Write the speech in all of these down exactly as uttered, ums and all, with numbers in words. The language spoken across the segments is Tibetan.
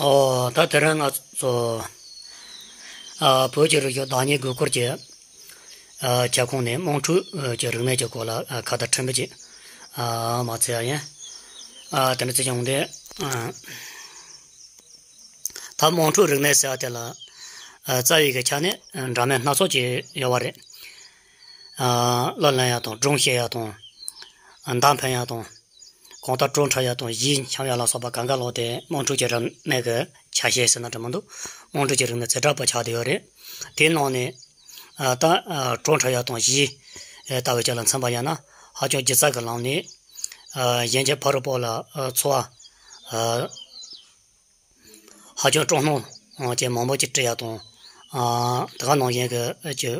ཨོ། ད་དེ་རིང་ང་ཚོ་ཨ་བོད་ཀྱི་རིག་གཞུང་བདག་གཉེར་དགོས་སྐོར་གྱི་ཨ་ཁྱབ་ཁོངས་ནས་དམངས་ཁྲོད་ཀྱི་རིག་གནས་ཀྱི་སྐོར་ལ་ཨ་ཁ་བརྡ་ཕྲན་བུ་ཅིག་ཨ་མ་བྱས་ཡ་ཡིན། ཨ་དེ་འདྲ་བྱས་ཀྱང་འདི་ཨ་ད་དམངས་ཁྲོད་རིག་གནས་ཟེར་བ་དེ་ལ་ཨ་རྩ་བའི་གི་ཆ་ནས་འདྲ་མིན་སྣ་ཚོགས་ཅིག་ཡོད་པ་རེད། ཨ་གླུ་ལེན་ཡ་དང་། སྒྲུང་བཤད་ཡ་དང་། མདའ་འཕེན་ཡ་དང་། གང་ལྟར་བྲོ་འཁྲབ་ཡ་དང་། གཞས་འཁྱམ་ཡ་ལ་སོགས་པ་གང་ག་ལོག་དེ་དམངས་ཁྲོད་ཀྱི་རིག་གནས་ཀྱི་ཆ་ཤས་ཟེར་ན་འདྲ་མི་འདུག་དམངས་ཁྲོད་ཀྱི་རིག་གནས་རྩེ་གྲས་པ་ཆགས་བསྡད་ཡོད་རེད། དེའི་ནང་ནས་ཨ་ད་ཨ་བྲོ་འཁྲབ་ཡ་དང་གཞས་ཨ་ལྟ་བུ་ཅིག་ལ་མཚོན་པ་ཡིན་ན། ཧ་ཅང་སྒྱུ་རྩལ་གྱི་ལམ་ནས་ཨ་གཞན་གྱི་ཕ་རོལ་པོ་ལ་ཨ་འཚོ་བ་ཨ་ཧ་ཅང་སྤྲོ་སྣང་ཅན་མང་པོ་ཅིག་སྤྲད་ཡ་དང་། ཨ་དེ་ག་ནང་བཞིན་གྱི་ཨ་ཅིག་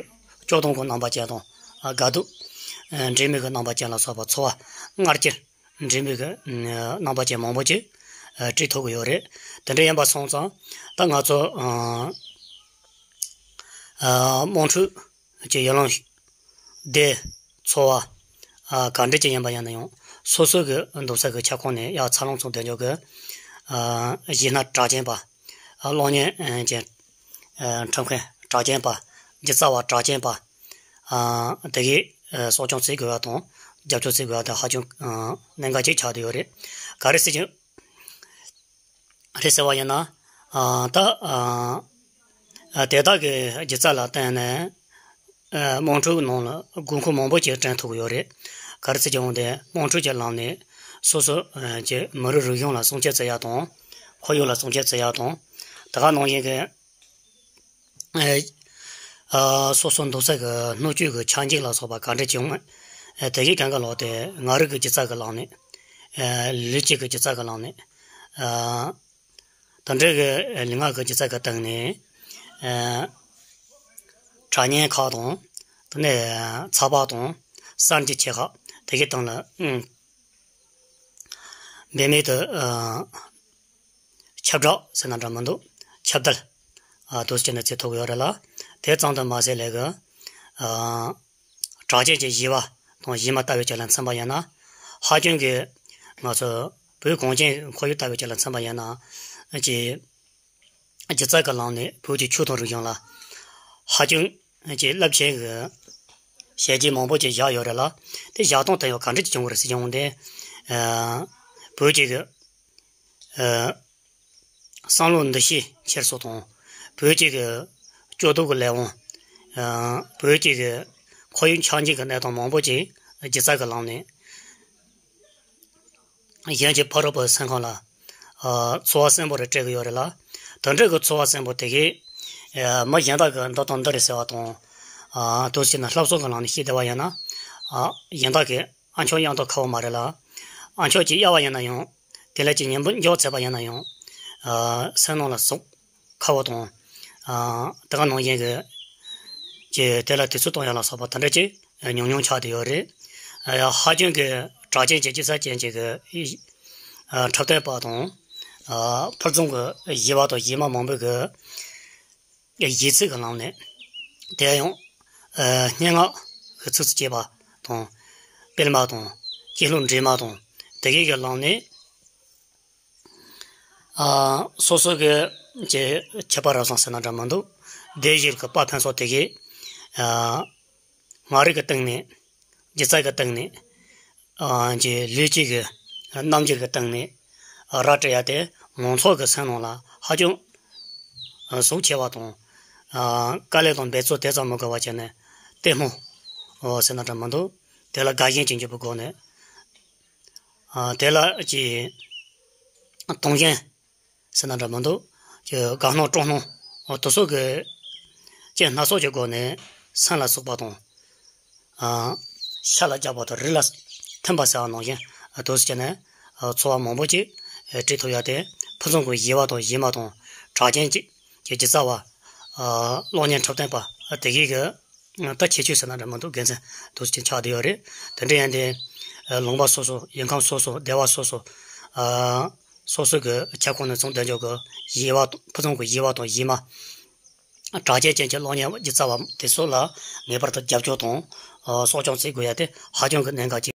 སྐྱོ་གདུང་གི་རྣམ་པ་ཅན་དང་། ཨ་དགའ་སྡུག་ཨ་འདྲེས་མའི་གི་རྣམ་པ་ཅན་ལ་སོགས་པ་འཚོ་བ་མངར་སྐྱུར་འདྲེས་མའི་གི་ཨ་རྣམ་པ་ཅན་མང་པོ་ཅིག་ཨ་སྤྲད་ཐུབ་ཀྱི་ཡོད་རེད། དེ་འདྲ་ཡིན་པ་སོང་ཙང་ད་ང་ཚོ་ཨ་ཨ་དམངས་ཁྲོད་ཀྱི་ཡུལ་ལུང་སྡེ་ཚོ་བ་ཨ་ག་འདྲ་ཅིག་ཡིན་པ་ཡིན་ན་ཡང་། སོ་སོ་གི་འདུག་ས་གི་ཁྱབ་ཁོངས་ནས་ཡར་འཚར་ལོངས་སུ་བསྡད་འཇོག་གི་ཨ་གཞས་སྣ་གྲགས་ཅན་པ། ཨ་གློག་བརྙན་ཨ་ཅན་ཨ་འཁྲབ་མཁན་གྲགས་ཅན་པ། སྒྱུ་རྩལ་བ་གྲགས་ཅན་པ། ཨ་དེ་གའི་ཨ་གསོ་སྐྱོང་བྱེད་དགོས་པ་དང་། རྒྱབ་སྐྱོར་བྱེད་དགོས་པ་དེ་ཧ་ཅང་ཨ་གནད་འགག་ཅིག་ཆགས་བསྡད་ཡོད་རེད། ག་རེ་ཟེར་གྱི་རེད་ཟེར་བ་ཡིན་ན། ཨ་ད་ཨ་ཨ་དེ་དག་གི་སྒྱུ་རྩལ་ལ་བརྟེན་ནས་ཨ་དམངས་ཁྲོད་ནང་ལ་དགོས་མཁོ་མང་པོ་ཅིག་བསྐྲུན་ཐུབ་ཀྱི་ཡོད་རེད། ག་རེ་ཟེར་གྱི་འོང་དེ། དམངས་ཁྲོད་ཀྱི་ལམ་ནས་སོ་སོ་ཨ་ཀྱི་མི་རིགས་རིག་གཞུང་ལ་སྲུང་སྐྱོབ་བྱེད་ཡ་དང་། ཁོར་ཡུག་ལ་སྲུང་སྐྱོབ་བྱེད་ཡ་དང་། དེ་ག་ནང་བཞིན་གྱི་ཨ་ཨ་སོ་སོ་འདུག་ས་གི་སྣོད་བཅུད་ཀྱི་ཆགས་འཇིག་ལ་སོགས་པ་ག་འདྲ་བྱུང་། ཨ་དེ་གའི་གང་ག་ལོག་དེ་ང་རང་གི་སྒྱུ་རྩལ་གྱི་ལམ་ནས། ཨ་ལུས་སྐྱེས་ཀྱི་སྒྱུ་རྩལ་གྱི་ལམ་ནས། ཨ་དེ་འདྲའི་གི་ལུས་ངག་གི་སྒྱུ་རྩལ་གྱི་སྟེང་ནས། ཨ་སྒྲ་སྙན་ཁག་དང་། དེ་ནས་ཚགས་པར་དང་། གསར་འགྱུར་ཆེ་ཁག་དེ་གའི་སྟེང་ལ་ཨང་འབད་མེད་དུ་ཨ་ཁྱབ་བསྒྲགས་ཟེར་ན་འདྲ་མི་འདུག་ཁྱབ་གདལ་ཨ་དུ་ཟེར་ནས་བྱེད་ཐུབ་ཡོད་རེད་ལ། དེ་ཙམ་དུ་མ་ཟད་ལས་གི་ཨ་གྲགས་ཅན་གྱི་གཞས་པ་དང་གཞས་མ་ལྟ་བུ་ཅིག་ལ་མཚོན་པ་ཡིན་ན། ཧ་ཅང་གི་ང་ཚོ་བོད་གངས་ཅན་ཁོར་ཡུག་ལྟ་བུ་ཅིག་ལ་མཚོན་པ་ཡིན་ན། ཅིག་སྒྱུ་རྩལ་གྱི་ལམ་ནས་བོད་ཀྱི་ཆོས་དང་རིག་གཞུང་ལ་ཧ་ཅང་གི་རླབས་ཆེན་གྱི་བྱས་རྗེས་མང་པོ་ཅིག་བཞག་ཡོད་རེད་ལ། དེ་བཞག་སྟངས་དེ་ཡང་ག་འདྲ་ཅིག་བྱུང་བ་རེད་ཟེར་ཀྱང་འོང་དེ། ཨ་བོད་ཀྱི་གི་ཨ་བསམ་བློ་འདུ་ཤེས་འཁྱེར་སོ་དང་། བོད་ཀྱི་གི་སྐྱོ་སྡུག་གི་ལས་དབང་། ཨ་བོད་ཀྱི་གི་ཁོར་ཡུག་ཆགས་འཇིག་གི་གནས་སྟངས་མང་པོ་ཅིག་སྒྱུ་རྩལ་གྱི་ལམ་ནས་གཞན་གྱི་ཕ་རོལ་པོའི་སེམས་ཁམས་ལ་ཨ་ཚོར་བ་གསོན་པོ་རེ་སྤྲད་ཀྱི་ཡོད་རེད་ལ། དེ་འདྲའི་གི་ཚོར་བ་གསོན་པོ་དེ་གས་ཨ་མི་གཞན་དག་གིས་འདི་དང་འདི་རེད་ཟེར་བ་དང་། ཨ་དུ་ཟེར་ན་སློབ་གསོ་གི་ལམ་ནས་བཤད་བསྡད་པ་ཡིན་ན། ཨ་གཞན་དག་གིས་ཨ་མཆོག་ཡང་དག་ཁ་བོ་མ་རེད་ལ། ཨ་མཆོག་ཅིག་གཡར་བ་ཡིན་ན་ཡང་། དེ་ལ་ཅིག་ཉན་པོ་འཇོག་བྱས་པ་ཡིན་ན་ཡང་། ཨ་སེམས་ནང་ལ་ཟུག་ཁ་བོ་དང་། ཨ་དེ་ག་ནང་བཞིན་གྱི་ཅིག་དེ་ལ་དུས་ཚོད་གཏོང་ཡ་ལ་སོགས་པ་དེ་འདྲ་ཅིག་ཉུང་ཉུང་ཆགས་བསྡད་ཡོད་རེད། ཨ་ཧ་ཅང་གི་གྲགས་ཅན་གྱི་སྒྱུ་རྩལ་ཅན་གྱི་གི་ཨ་འཁྲབ་སྟོན་པ་དང་། ཨ་ཕུན་སུམ་གྱི་གཞས་པ་དང་གཞས་མ་མང་པོ་གི་གཞས་ཚིག་གི་ལམ་ནས། དེ་ཡང་ཨ་སྙན་ངག་གི་ཚིགས་སུ་བཅད་པ་དང་། སྤེལ་མ་དང་། གཅེས་ལྷུག་འདྲེས་མ་དང་། དེ་གའི་གི་ལམ་ནས། ཨ་སོ་སོ་གི་ཅིག་ཁྱད་པར་རབ་བཟང་ཟེར་ན་འདྲ་མི་འདུག་སྡེ་བཞིར་གི་དཔའ་ཕན་ཚོགས་དེ་གའི་ཨ་ངག་རིག་གི་སྟེང་ནས། སྒྱུ་རྩལ་གི་སྟེང་ནས། ཨ་ཅིག་ལུས་སྐྱེས་ཀྱི་རྣམ་འགྱུར་གྱི་སྟེང་ནས་ར་སྤྲད་ཡ་དེ། མང་ཚོགས་ཀྱི་སེམས་ནང་ལ་ཧ་ཅང་ཨ་ཟུག་ཆེ་བ་དང་། ཨ་དཀའ་ལས་དང་འབད་རྩོལ་དེ་ཙམ་མི་དགོས་པ་བྱས་ནས་ལྟད་མོ་ཨོ་ཟེར་ན་འདྲ་མི་འདུག་དེ་ལ་དགའ་ཞེན་ཅན་གྱི་བུ་སྒོ་ནས། ཨ་དེ་ལ་ཅིག་དུང་ཞེན་ཟེར་ན་འདྲ་མི་འདུག་ཅིག་དགའ་སྣང་སྤྲོ་སྣང་ཨོ་དེ་ཚོ་གི་ཅིག་སྣ་ཚོགས་ཀྱི་སྒོ་ནས་སེམས་ལ་ཟུག་པ་དང་། ཨ་ཤ་ལ་རྒྱགས་པ་དང་། རི་ལ་ཐིམ་པ་ཟེར་བ་ནང་བཞིན་ཨ་དེ་ཚོ་བྱས་ནས་ཨ་ཚོར་བ་མང་པོ་ཅིག་ཨ་སྤྲད་ཐུབ་ཡ་དེ། ཕུན་སུམ་གྱི་གཞས་པ་དང་གཞས་མ་དང་། གྲགས་ཅན་ཅིག་གི་སྒྱུ་རྩལ་བ། ཨ་གློག་བརྙན་འཁྲབ་སྟོན་པ། ཨ་དེ་གའི་གི་ད་ཁྱད་ཆོས་ཟེར་ན་འདྲ་མི་འདུག་དགེ་མཚན་དེ་ཚོ་ཅིག་ཆགས་བསྡད་ཡོད་རེད། དེ་འདྲ་ཡིན་དེ། ཨ་ལུང་པ་སོ་སོ། ཡུལ་ཁམས་སོ་སོ། སྡེ་བ་སོ་སོ། ཨ་སོ་སོ་གི་ཁྱབ་ཁོངས་ནས་བྱུང་བསྡད་འཇོག་གི་གཞས་པ། ཕུན་སུམ་གྱི་གཞས་པ་དང་གཞས་མ། གྲགས་ཅན་ཅན་གྱི་གློག་བརྙན་སྒྱུ་རྩལ་བ་དེ་ཚོ་ལ་ངེས་པར་དུ་རྒྱབ་སྐྱོར་དང་། ཨ་གསོ་སྐྱོང་བྱེད་དགོས་ཡ་དེ་ཧ་ཅང་གི་གནད་འགག་ཅིག